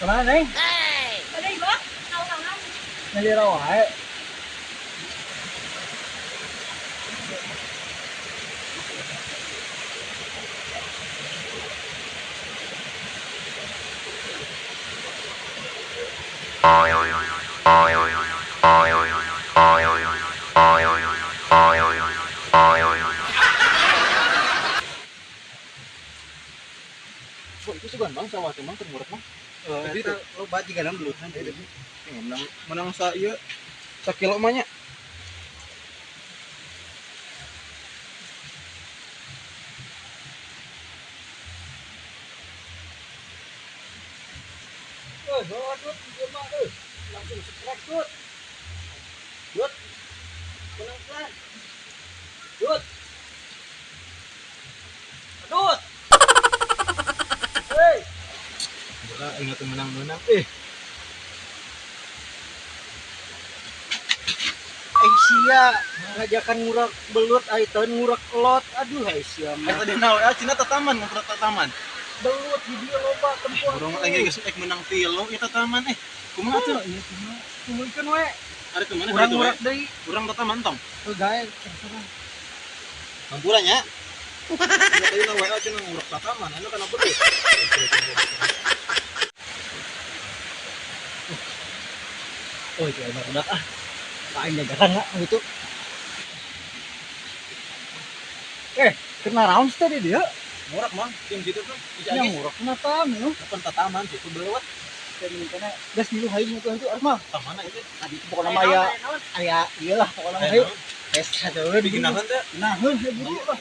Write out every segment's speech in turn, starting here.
Kemana, Neng? Ada ibu? Tahu-tahu. Nyalira wae. Oh, itu sugan bang sawah teh, Mang, keur murah, Mang. Tapi itu. Loba jiga belutan. Menang menang sa ieu sakilo mah nya. Eh, bawa tut, ieu mah euy. Langsung strike tut. Dut. Menang pelan. Dut. Dut. Hei. Bola ingat menang-menang. Eh sia, ngajakan ngurak belut ai teu ngurak lot. Aduh ai sia mah. Eta dina we cina tataman, ngurak tataman. Belut di dieu loba tempo. Urang mah lagi geus ek menang tilu ieu tataman eh. Kumaha tuh? Ieu kumaha? Tumulkeun we. Ari kemana Urang ka itu we? ngurak deui. Urang tataman tong. Tuh gae terserah. Hampura nya. Tadi na WA cenah ngurak tataman, anu kana belut. Oh, itu enak udah ah. Aing jajakan nggak gitu. Eh, kena round tadi dia. Ngurak mah, tim gitu tuh. Bisa Yang agis. ngurak kenapa nu? Kapan tataman situ belut. Gas milu hayu itu itu mah. Tamana itu. Tadi itu pokoknya mah aya aya ieu lah pokoknya mah hayu. Es satu we Bikin nahan teh. Naheun hayu buru lah.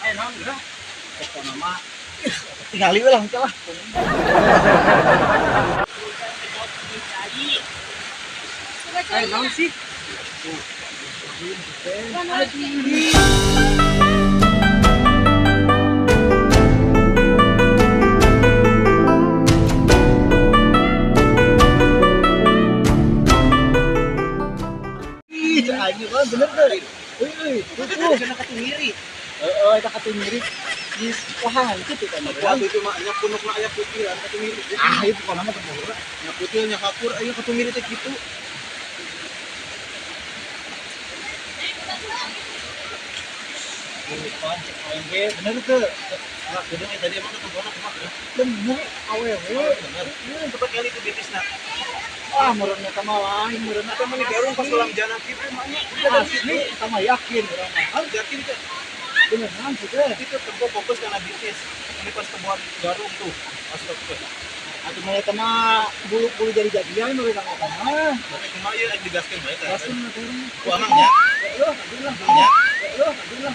Eh naon geura? Pokoknya mah tinggali we lah engke lah. Eh, naon sih? Ih, cek aing mah bener deh. Euy, euy, tuh tuh. Cenah katingiri. Heeh, eta katingiri di wah itu kan. Waktu itu mah nya punukna aya kutil anu katingiri. Ah, itu pokoknya mah teu Nya kutil nya kapur aya katingiri teh kitu. Pan cek aing ge bener teu. Ah, kudu tadi emang ketempona kumaha ya? Bener awewe. Bener. Coba kali itu betisna. Ah, meureun eta mah lain, meureun Eta mah garung pas ulang jana kitu mah nya. Asli, eta mah yakin urang mah. Ah, yakin teh. Beneran sih teh. Itu tempo fokus karena bisnis. Ini pas temuan garung tuh. Astagfirullah. Atuh mah eta mah bulu-bulu jadi-jadian meureun eta mah. Berarti kumaha ieu rek digaskeun bae teh. Langsung atuh. Ku amang nya. Loh, lah. Nya. Loh, lah.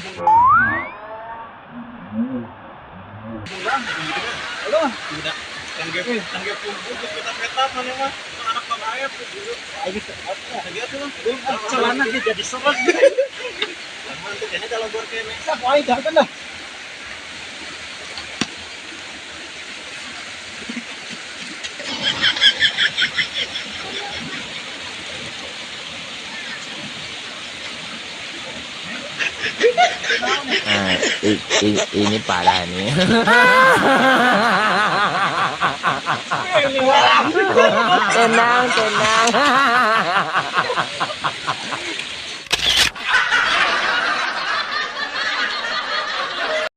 Pulang gitu kan. Loh, Udah. Tangge tangge punggung geus peta-peta mana mah. Anak Bang Aep gitu. aing teh apa? Lagi atuh lah. Celana ge jadi seret. Aman tuh kayaknya kalau gor kene. Sak wae dah kan dah. Nah, ini parah nih. Tenang, tenang.